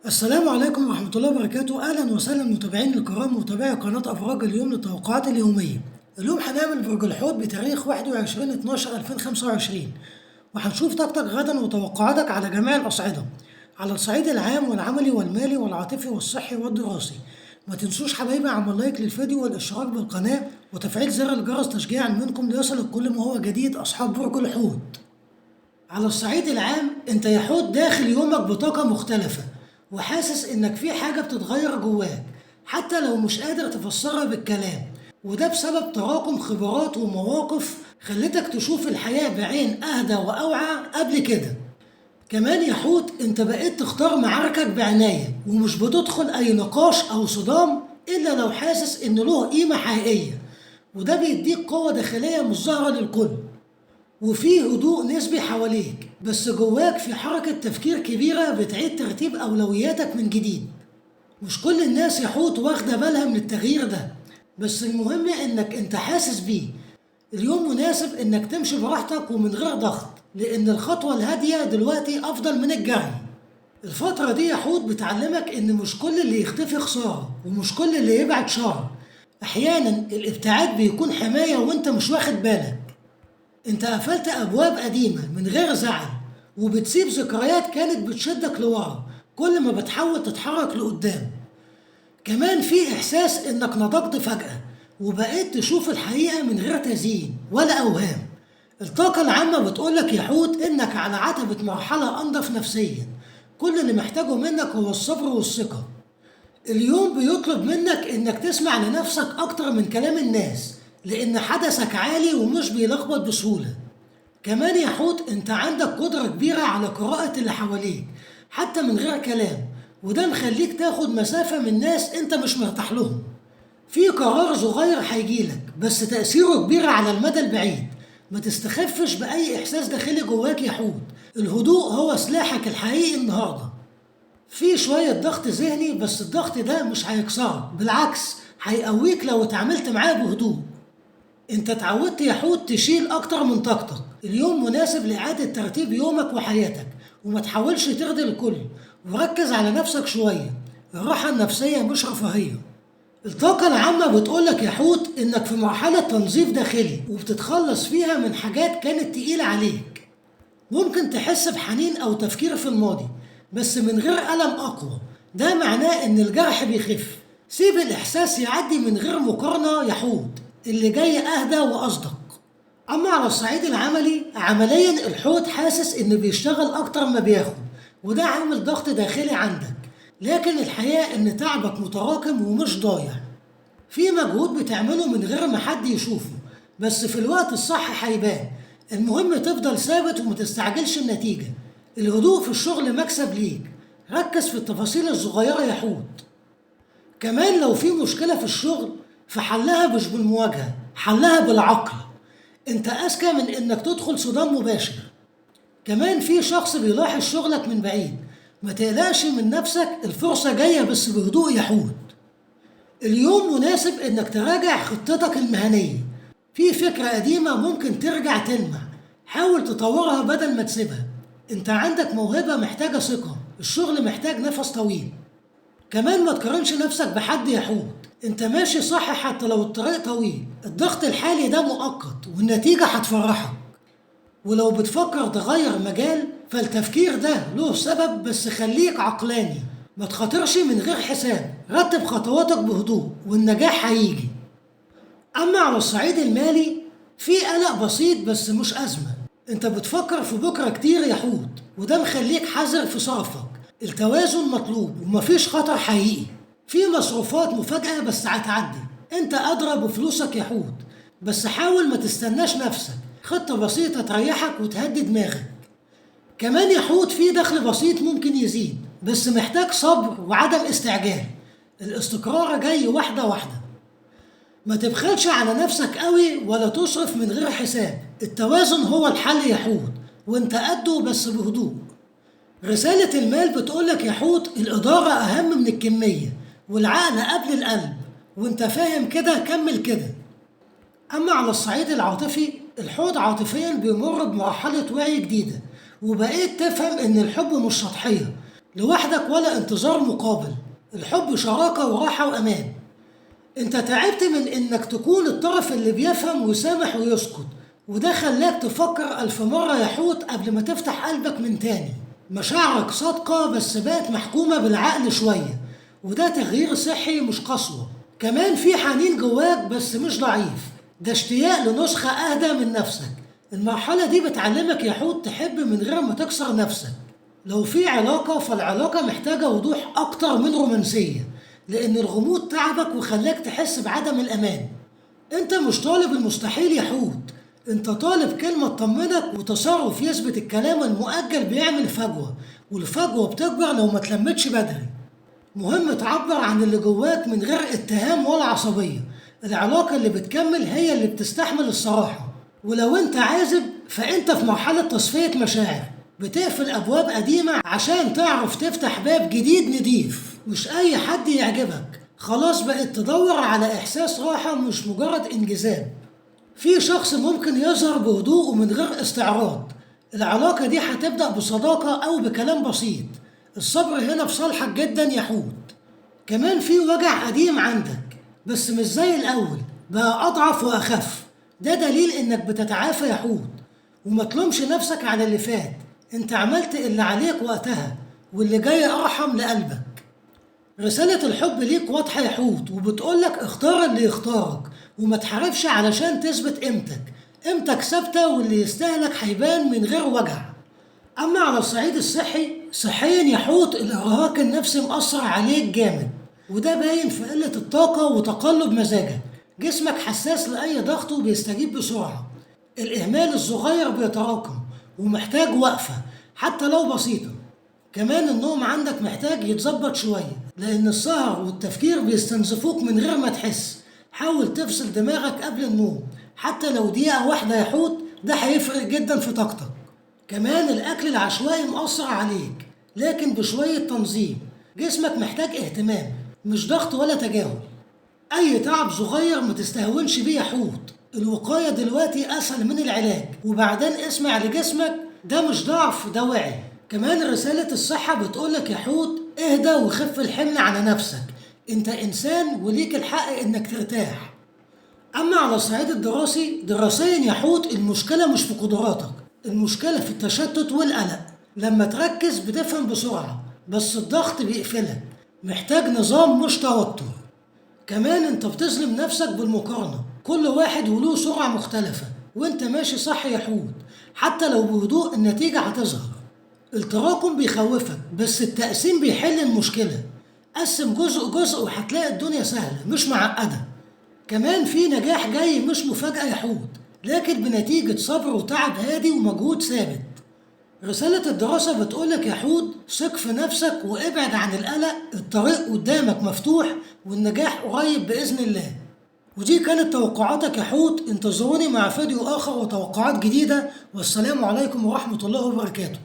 السلام عليكم ورحمة الله وبركاته. أهلا وسهلا متابعين الكرام متابعي قناة أبراج اليوم للتوقعات اليومية. اليوم هنعمل برج الحوت بتاريخ 21/12/2025، وهنشوف طاقتك غدا وتوقعاتك على جميع الأصعدة، على الصعيد العام والعملي والمالي والعاطفي والصحي والدراسي. ما تنسوش حبايبي عمل لايك للفيديو والاشتراك بالقناة وتفعيل زر الجرس تشجيعا منكم ليصل كل ما هو جديد أصحاب برج الحوت. على الصعيد العام انت يا حوت داخل يومك بطاقة مختلفة، وحاسس انك في حاجة بتتغير جواك حتى لو مش قادر تفسرها بالكلام، وده بسبب تراكم خبرات ومواقف خلتك تشوف الحياة بعين اهدى واوعى قبل كده. كمان يا حوت انت بقيت تختار معاركك بعناية، ومش بتدخل اي نقاش او صدام الا لو حاسس ان له قيمة حقيقية، وده بيديك قوة داخلية مش ظاهرة للكل. وفي هدوء نسبي حواليك، بس جواك في حركة تفكير كبيرة بتعيد ترتيب أولوياتك من جديد. مش كل الناس يا حوت واخدة بالها من التغيير ده، بس المهم انك انت حاسس بيه. اليوم مناسب انك تمشي براحتك ومن غير ضغط، لان الخطوة الهادية دلوقتي افضل من الجري. الفترة دي يا حوت بتعلمك ان مش كل اللي يختفي خسارة، ومش كل اللي يبعد شر. احيانا الابتعاد بيكون حماية وانت مش واخد بالك. انت قفلت ابواب قديمة من غير زعل، وبتسيب ذكريات كانت بتشدك لورا كل ما بتحاول تتحرك لقدام. كمان في احساس انك نضجت فجأة وبقيت تشوف الحقيقة من غير تزيين ولا اوهام. الطاقة العامة بتقولك يا حوت انك على عتبة مرحلة انضف نفسيا، كل اللي محتاجه منك هو الصبر والثقة. اليوم بيطلب منك انك تسمع لنفسك اكتر من كلام الناس، لأن حدثك عالي ومش بيلخبط بسهولة. كمان يا حوت انت عندك قدرة كبيرة على قراءة اللي حواليك حتى من غير كلام، وده مخليك تاخد مسافة من ناس انت مش مرتاح لهم. في قرار صغير هيجيلك بس تأثيره كبير على المدى البعيد. ما تستخفش بأي إحساس داخلي جواك يا حوت، الهدوء هو سلاحك الحقيقي النهاردة. في شوية ضغط ذهني، بس الضغط ده مش هيكسرك، بالعكس هيقويك لو اتعاملت معاه بهدوء. انت اتعودت يا حوت تشيل اكتر من طاقتك. اليوم مناسب لإعادة ترتيب يومك وحياتك، وما تحاولش ترضي الكل، وركز على نفسك شوية. الراحة النفسية مش رفاهية. الطاقة العامة بتقولك يا حوت انك في مرحلة تنظيف داخلي، وبتتخلص فيها من حاجات كانت تقيلة عليك. ممكن تحس بحنين او تفكير في الماضي، بس من غير ألم اقوى. ده معناه ان الجرح بيخف. سيب الاحساس يعدي من غير مقارنة يا حوت، اللي جاي اهدى واصدق. اما على الصعيد العملي، عمليا الحوت حاسس انه بيشتغل اكتر ما بياخد، وده عامل ضغط داخلي عندك، لكن الحقيقة ان تعبك متراكم ومش ضايع. في مجهود بتعمله من غير ما حد يشوفه، بس في الوقت الصح هيبان. المهم تفضل ثابت وما تستعجلش النتيجة. الهدوء في الشغل مكسب ليك، ركز في التفاصيل الصغيرة يا حوت. كمان لو في مشكلة في الشغل فحلها مش بالمواجهة، حلها بالعقل. انت اذكى من انك تدخل صدام مباشر. كمان في شخص بيلاحظ شغلك من بعيد، ما تقلقش من نفسك، الفرصة جاية بس بهدوء يا حوت. اليوم مناسب انك تراجع خطتك المهنية. في فكرة قديمة ممكن ترجع تلمع، حاول تطورها بدل ما تسيبها. انت عندك موهبة محتاجة ثقة، الشغل محتاج نفس طويل. كمان ما تقارنش نفسك بحد يا حوت، انت ماشي صح حتى لو الطريق طويل. الضغط الحالي ده مؤقت والنتيجة هتفرحك. ولو بتفكر تغير مجال فالتفكير ده له سبب، بس خليك عقلاني، ما تخاطرش من غير حساب. رتب خطواتك بهدوء والنجاح هيجي. اما على الصعيد المالي في قلق بسيط بس مش أزمة. انت بتفكر في بكرة كتير يا حوت، وده مخليك حذر في صرفك. التوازن مطلوب ومفيش خطر حقيقي. في مصروفات مفاجأة بس هتعدي. انت أدرى بفلوسك يا حوت، بس حاول ما تستناش نفسك. خطة بسيطة تريحك وتهدي دماغك. كمان يا حوت في دخل بسيط ممكن يزيد، بس محتاج صبر وعدم استعجال. الاستقرار جاي واحدة واحدة. ما تبخلش على نفسك قوي ولا تصرف من غير حساب. التوازن هو الحل يا حوت، وانت قده بس بهدوء. رسالة المال بتقولك يا حوت الإدارة أهم من الكمية، والعقل قبل القلب، وانت فاهم كده كمل كده. اما على الصعيد العاطفي، الحوت عاطفيا بيمر بمرحلة وعي جديدة، وبقيت تفهم ان الحب مش سطحية، لوحدك ولا انتظار مقابل. الحب شراكة وراحة وأمان. انت تعبت من انك تكون الطرف اللي بيفهم ويسامح ويسكت، وده خلاك تفكر 1000 مرة يا حوت قبل ما تفتح قلبك من تاني. مشاعرك صادقة بس بقت محكومة بالعقل شوية، وده تغيير صحي مش قسوة. كمان في حنين جواك بس مش ضعيف، ده اشتياق لنسخة أهدى من نفسك. المرحلة دي بتعلمك يا حوت تحب من غير ما تكسر نفسك. لو في علاقة فالعلاقة محتاجة وضوح أكتر من رومانسية، لأن الغموض تعبك وخلاك تحس بعدم الأمان. أنت مش طالب المستحيل يا حوت، أنت طالب كلمة تطمنك وتصرف يثبت الكلام. المؤجل بيعمل فجوة، والفجوة بتكبر لو ما تلمتش بدري. مهم تعبر عن اللي جواك من غير اتهام ولا عصبية. العلاقة اللي بتكمل هي اللي بتستحمل الصراحة. ولو انت عازب فانت في مرحلة تصفية مشاعر، بتقفل أبواب قديمة عشان تعرف تفتح باب جديد نضيف. مش أي حد يعجبك، خلاص بقت تدور على إحساس راحة مش مجرد انجذاب. في شخص ممكن يظهر بهدوء ومن غير استعراض. العلاقة دي هتبدأ بصداقة أو بكلام بسيط. الصبر هنا في صالحك جدا يا حوت. كمان في وجع قديم عندك بس مش زي الأول، بقى أضعف وأخف. ده دليل إنك بتتعافى يا حوت، وما تلومش نفسك على اللي فات. انت عملت اللي عليك وقتها، واللي جاي أرحم لقلبك. رسالة الحب ليك واضحة يا حوت، وبتقولك اختار اللي يختارك وما تحاربش علشان تثبت قيمتك. قيمتك ثابتة واللي يستاهلك هيبان من غير وجع. أما على الصعيد الصحي، صحيا يا حوت الإرهاق النفسي مأثر عليك جامد، وده باين في قلة الطاقة وتقلب مزاجك. جسمك حساس لأي ضغط وبيستجيب بسرعة. الإهمال الصغير بيتراكم ومحتاج وقفة حتى لو بسيطة. كمان النوم عندك محتاج يتظبط شوية، لأن السهر والتفكير بيستنزفوك من غير ما تحس. حاول تفصل دماغك قبل النوم حتى لو دقيقة واحدة يا حوت، ده هيفرق جدا في طاقتك. كمان الأكل العشوائي مأثر عليك، لكن بشوية تنظيم. جسمك محتاج اهتمام مش ضغط ولا تجاهل. أي تعب صغير ما تستهونش بيه يا حوت. الوقاية دلوقتي أسهل من العلاج، وبعدين اسمع لجسمك، ده مش ضعف ده وعي. كمان رسالة الصحة بتقولك يا حوت اهدى وخف الحمل على نفسك، انت إنسان وليك الحق انك ترتاح. أما على الصعيد الدراسي، دراسيا يا حوت المشكلة مش في قدراتك، المشكلة في التشتت والقلق. لما تركز بتفهم بسرعة، بس الضغط بيقفلك. محتاج نظام مش توتر. كمان انت بتظلم نفسك بالمقارنة، كل واحد وله سرعة مختلفة، وانت ماشي صح يا حوت، حتى لو بهدوء النتيجة هتظهر. التراكم بيخوفك بس التقسيم بيحل المشكلة. قسم جزء جزء وهتلاقي الدنيا سهلة مش معقدة. كمان في نجاح جاي مش مفاجأة يا حوت، لكن بنتيجة صبر وتعب هادي ومجهود ثابت. رسالة الدراسة بتقولك يا حوت ثق في نفسك وابعد عن القلق، الطريق قدامك مفتوح والنجاح قريب بإذن الله. ودي كانت توقعاتك يا حوت. انتظروني مع فيديو آخر وتوقعات جديدة، والسلام عليكم ورحمة الله وبركاته.